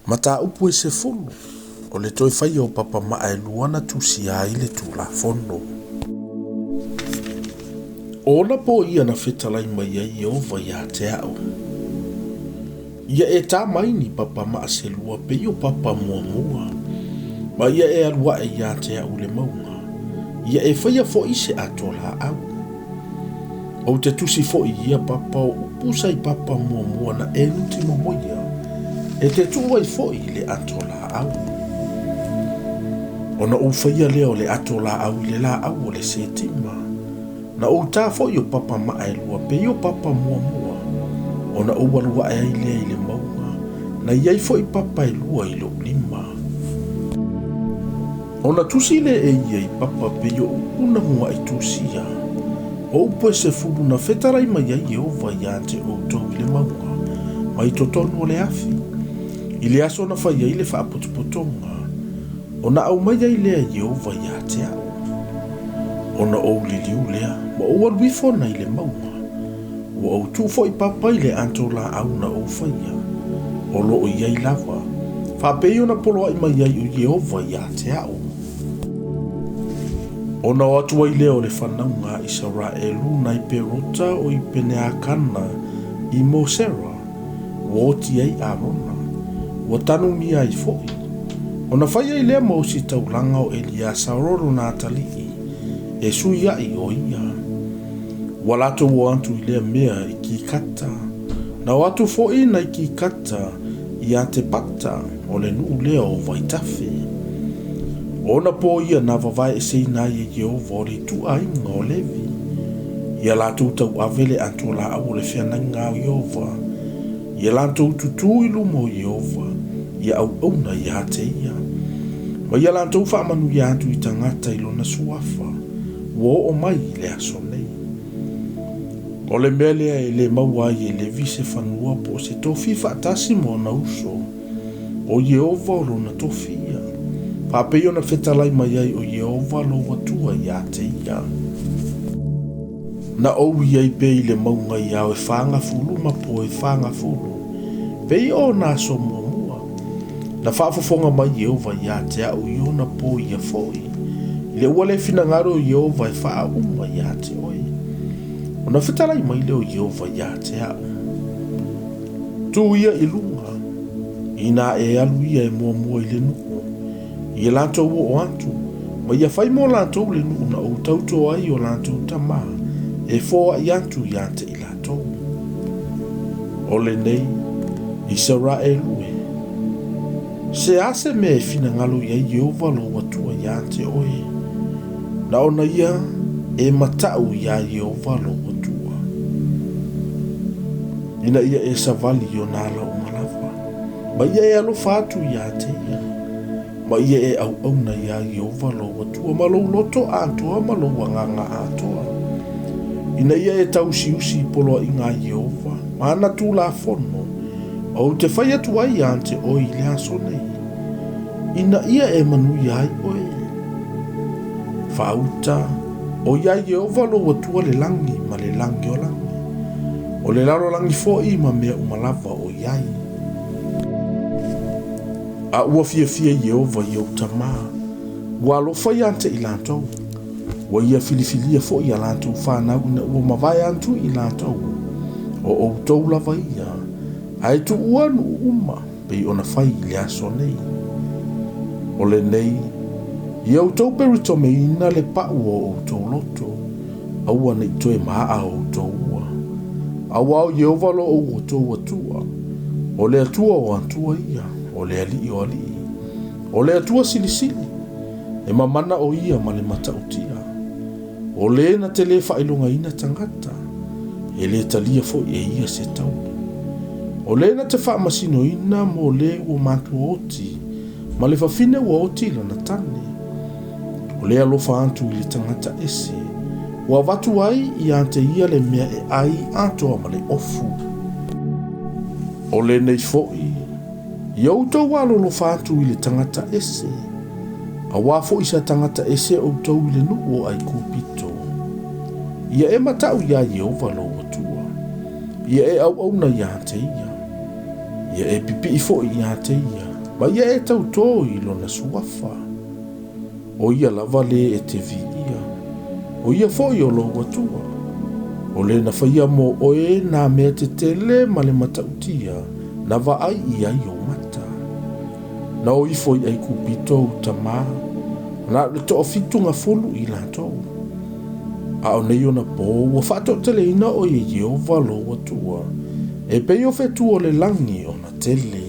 Mataupu e sefulu, o le toe faia o papa maa e lua na tusia ai le Tulafono. O ona pō ia na fetalai mai ai Ieova ia te a'u, Ia e tā mai ni papa maa se lua pei o papa muamua, ma ia e alu aʻe ia te a'u i le mauga, ia e faia foʻi se ato laau. Ou te tusi foʻi i ia papa o upu sa i papa muamua na e nutimomoia, e te tuu ai foʻi i le ato laau. Ona ou faia lea o le ato laau i le laau o le setima, Na ou tā foi o papa maa e lua pei o papa muamua, ona ou alu aʻe ai lea i le mauga, na i ai foi papa e lua i loʻu lima. Ona tusi lea e ia i papa pei o upu na muaʻi tusia, o upu e sefulu na fetalai mai ai Ieova ia te outou i le mauga, mai totonu o le afi, i le aso na fai ai le faapotopotoga, Ona aumai ai lea e Ieova ia te a'u. Ona ou liliu lea, ma ou alu ifo ana i le mauga, ua ou tuu foi papa i le ato laau na ou faia, o lo o i ai lava, faapei ona poloaʻi mai ai o Ieova ia te a'u. Ona o atu ai lea o le fanauga a Isaraelu nai Perota o i Peneakana i Mosera, ua oti ai Arona, ua tanumia ai foi. Ona fai ai lea ma ositaulaga o Eliasaro lona atalii, e sui aʻi o ia. Ua latou o atu i lea mea i Kikata, na o atu foi nai Kikata i Atepata o le nuu lea o Vaitafe. O ona pō ia na vavaeeseina ai e Ieova o le ituaiga o Levi, ia latou tauave le ato laau o le feagaiga a Ieova, ia latou tutū i luma o Ieova, ia auauna ia te ia. Ma ia latou faamanuia atu i tagata i lona suafa, ua oo mai i le aso nei. O le mea lea e le maua ai e Levi se fanua po o se tofi faatasi ma ona uso, o Ieova o lona tofi ia, faapei ona fetalai mai ai o Ieova lou Atua ia te ia. Na ou i ai pea i le mauga i ao e fagafulu ma po e fagafulu, pei o ona aso muamua. Na faafofoga mai Ieova ia te a'u i ona pō ia foi, i le ua le finagalo o Ieova e faauma ia te oe. Ona fetalai mai lea o Ieova ia te a'u, Tū ia i luga, inā e alu ia e muamua i le nuu, ia latou oo atu, ma ia fai mo latou le nuu na ou tauto ai o latou tamā, e foaʻi atu ia te i latou. O lenei, Isaraelu e, se a se mea e finagalo i ai Ieova lou Atua ia te oe, na ona ia e mataʻu iā Ieova lou Atua, ina ia e savali i ona ala uma lava, ma ia e alofa atu ia te ia, ma ia e auauna iā Ieova lou Atua ma lou loto atoa ma lou agaga atoa, ina ia e tausiusi i poloaiga a Ieova ma ana Tulafono, ou te fai atu ai ia te oe i le aso nei, ina ia e manuia ai oe. Faauta, o iā Ieova lou Atua le lagi ma le lagi o lagi, o le lalolagi foi ma mea uma lava o i ai. A ua fiafia Ieova i ou tamā, ua alofa ia te i latou, ua ia filifilia foi a latou fanau ina ua mavae atu i latou, o outou lava ia, ae tuua nuu uma pei ona fai i le aso nei. O lenei, ia outou peritomeina le pau o outou loto, aua ne i toe maaa outou ua. Aua o Ieova lo outou Atua, o le Atua o atua ia, o le Alii o alii, o le Atua silisili, e mamana o ia ma le matautia. O le na te le faailogaina tagata, e le talia foi e ia se taua. O le na te faamasinoina mo le ua matua oti, ma le fafine ua oti i lona tane. O le alofa atu i le tagata ese, ua avatu ai ia te ia le mea e ai atoa ma le ofu. O lenei foi, ia outou alolofa atu i le tagata ese, auā foi sa tagata ese outou i le nuu o Aikupito. Ia e mataʻu iā Ieova lou Atua, ia e auauna ia te ia, ia e pipii foi ia te ia. Ma ia e tautō i lona suafa. ʻO ia lava lē e te viia, ʻo ia foʻi o lou Atua. ʻO le na faia mō ʻoe nā mea tetele ma le mataʻutia na vaai i ai ou mata. Na o ifo i ʻAikupito ou tamā, na o le toafitugafulu i latou. A o nei ona pō ua faatoʻateleina ʻoe e Ieova lou Atua, e pei o fetu o le lagi ona tele.